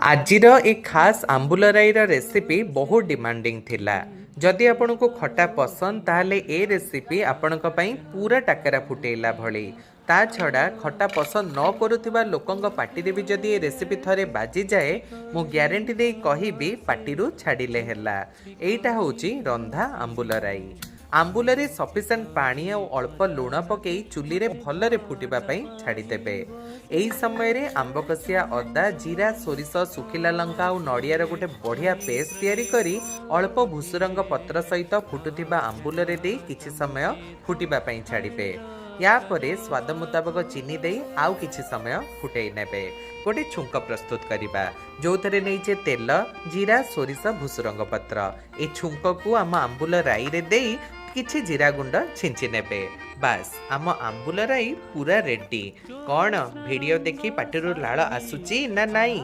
ଆଜିର ଏ ଖାସ୍ ଆମ୍ବୁଲ ରାଇର ରେସିପି ବହୁତ ଡିମାଣ୍ଡିଂ ଥିଲା। ଯଦି ଆପଣଙ୍କୁ ଖଟା ପସନ୍ଦ, ତାହେଲେ ଏ ରେସିପି ଆପଣଙ୍କ ପାଇଁ ପୁରା ଟାକେରା ଫୁଟେଇଲା ଭଳି। ତା ଛଡ଼ା ଖଟା ପସନ୍ଦ ନ କରୁଥିବା ଲୋକଙ୍କ ପାଟିରେ ବି ଯଦି ଏ ରେସିପି ଥରେ ବାଜିଯାଏ, ମୁଁ ଗ୍ୟାରେଣ୍ଟି ଦେଇ କହିବି, ପାଟିରୁ ଛାଡ଼ିଲେ ହେଲା। ଏଇଟା ହେଉଛି ରନ୍ଧା ଆମ୍ବୁଲ ରାଇ। ଆମ୍ବୁଲରେ ସଫିସିଏଣ୍ଟ ପାଣି ଆଉ ଅଳ୍ପ ଲୁଣ ପକାଇ ଚୁଲିରେ ଭଲରେ ଫୁଟିବା ପାଇଁ ଛାଡ଼ିଦେବେ। ଏହି ସମୟରେ ଆମ୍ବ କଷିଆ ଅଦା, ଜିରା, ସୋରିଷ, ଶୁଖିଲା ଲଙ୍କା ଆଉ ନଡ଼ିଆର ଗୋଟେ ବଢ଼ିଆ ପେଷ୍ଟ ତିଆରି କରି ଅଳ୍ପ ଭୁସୁରଙ୍ଗ ପତ୍ର ସହିତ ଫୁଟୁଥିବା ଆମ୍ବୁଲରେ ଦେଇ କିଛି ସମୟ ଫୁଟିବା ପାଇଁ ଛାଡ଼ିବେ। ୟା ପରେ ସ୍ୱାଦ ମୁତାବକ ଚିନି ଦେଇ ଆଉ କିଛି ସମୟ ଫୁଟେଇ ନେବେ। ଗୋଟେ ଛୁଙ୍କ ପ୍ରସ୍ତୁତ କରିବା, ଯେଉଁଥିରେ ନେଇଛେ ତେଲ, ଜିରା, ସୋରିଷ, ଭୁସୁରଙ୍ଗ ପତ୍ର। ଏ ଛୁଙ୍କକୁ ଆମ ଆମ୍ବୁଲ ରାଇରେ ଦେଇ କିଛି ଜିରା ଗୁଣ୍ଡ ଛିଞ୍ଚି ନେବେ। ବାସ୍, ଆମ ଆମ୍ବୁଲ ରାଇ ପୁରା ରେଡି। କ'ଣ, ଭିଡ଼ିଓ ଦେଖି ପାଟିରୁ ଲାଳ ଆସୁଛି ନା ନାଇଁ?